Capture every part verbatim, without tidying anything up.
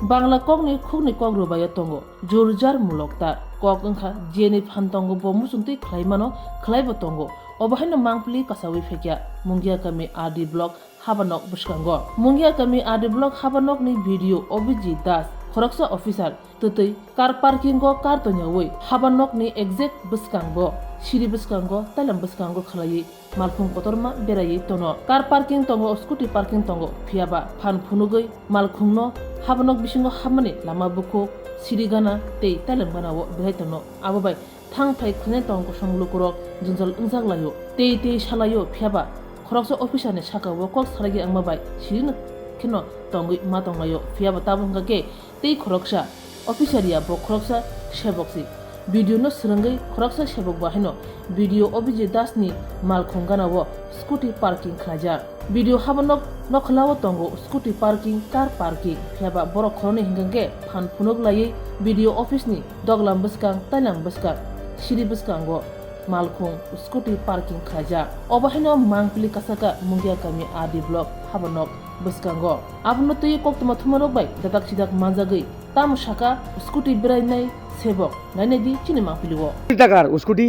Bangla kokni khukni kok rwbaio tongo, jor jar mulok tar. Kok wngkha jeni phan tongo bo muchungtwi khlai mano, khlaibo tongo. Obo haino mangpili kasawi phekya Mungia kami R D block haba nok bwskango. Mungia kami R D block haba nokni B D O Abhijit Das, khoroksa officer, twtwi car parking o car tonyawi haba nokni exact bwskango, siri bwskango, tailam bwskango khlaiwi malkhung kotorma beraiwi tono. Car parking tongo, scooty parking tongo, phiyaba phan phunugwi malkhungno haba nok bisingo habmani lama bukhuk, siri gana tei tailam gana o berai tono. Abo bai thang phai khlainai tong kosong lukurok jwngjal wngjak laio, tei tei salaio, phiyaba khoroksa officer ni saka o kok salai wngma bai siri no kheno tongwi ma tonglaio, phiyaba tabuk hwnkha khe tei khoroksa officer ya bo khoroksa sebok si. B D O no swrwngwi khoroksa sebok bo haino B D O Abhijit Das ni malkhung gana o scooty parking khlaijak. B D O haba nok nokhola o tongo scooty parking, car parking, phiyaba borok khoroknwi hwnkha khe phan phunuk laiwi B D O office ni doglam bwskang, tailam bwskang, siri bwskango malkhung scooty parking khlaijak. Obo haino mangpili kasaka Mungia kami R D block haba nok bwskango. Abono twiwi koktwma thumarok bai dadak sidak manjagwi tamo saka scooty berainai sebok nainai di chini mangpili o. কি টাকার স্কুটি?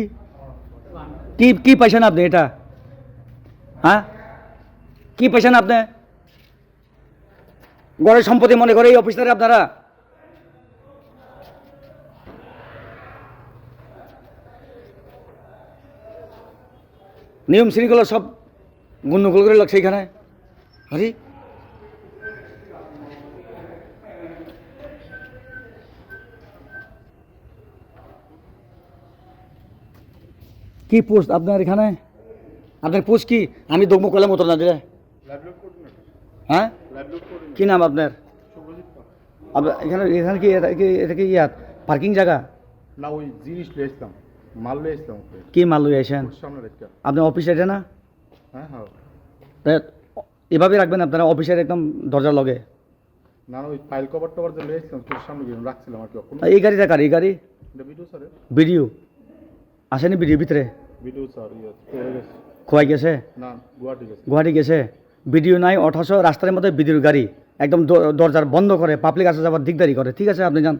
কি, কি পাইছেন আপনি এটা? হ্যাঁ? কি পাইছেন আপনি? ঘরের সম্পত্তি মনে করে এই অফিসারে আপনারা? নিয়ম শৃঙ্খলা সব গণ্ডগোল করে লাগছে এখানে। আরে, কি পোস্ট আপনার এখানে? আপনার পোস্ট কি? আমি দগমগ করলাম উত্তর না দিলে। Livelihood coordinator. হ্যাঁ? Livelihood coordinator. কি নাম আপনার? শুভজিৎ পাল। আপ-, এখানে, এখানে কি এটা কি, এটা কি ইয়া পার্কিং জায়গা? না, ওই জিনিস লয়ে আসলাম, মাল লয়ে আসলাম ওকে। কি মাল লয়ে আসেন? ওর সামনে রাখতে। আপনার অফিস এটা না? হ্যাঁ, হ্যাঁ। তা এভাবে রাখবেন আপনারা অফিসের একদম দরজার লগে। না, না, ওই ফাইল কভার টভার যে লয়ে আসলাম, তোর সামনে গিয়ে রাখছিলাম আর কি। কোনো এই গাড়িটা কার? এই গাড়ি? এটা বিডিও স্যারের। বিডিও? আসেনি বিডিও ভিতরে? বিডিও স্যার, ইয়ে, চলে গেছে। খোয়াই গেছে? না, গুয়াহাটি গেছে। গুয়াহাটি গেছে? বিডিও নাই, অথচ রাস্তার মধ্যে বিডিওর গাড়ি। একদম দ-, দরজার বন্ধ করে পাবলিক আসা যাওয়ার দিকদারি করে। ঠিক আছে, আপনি যান।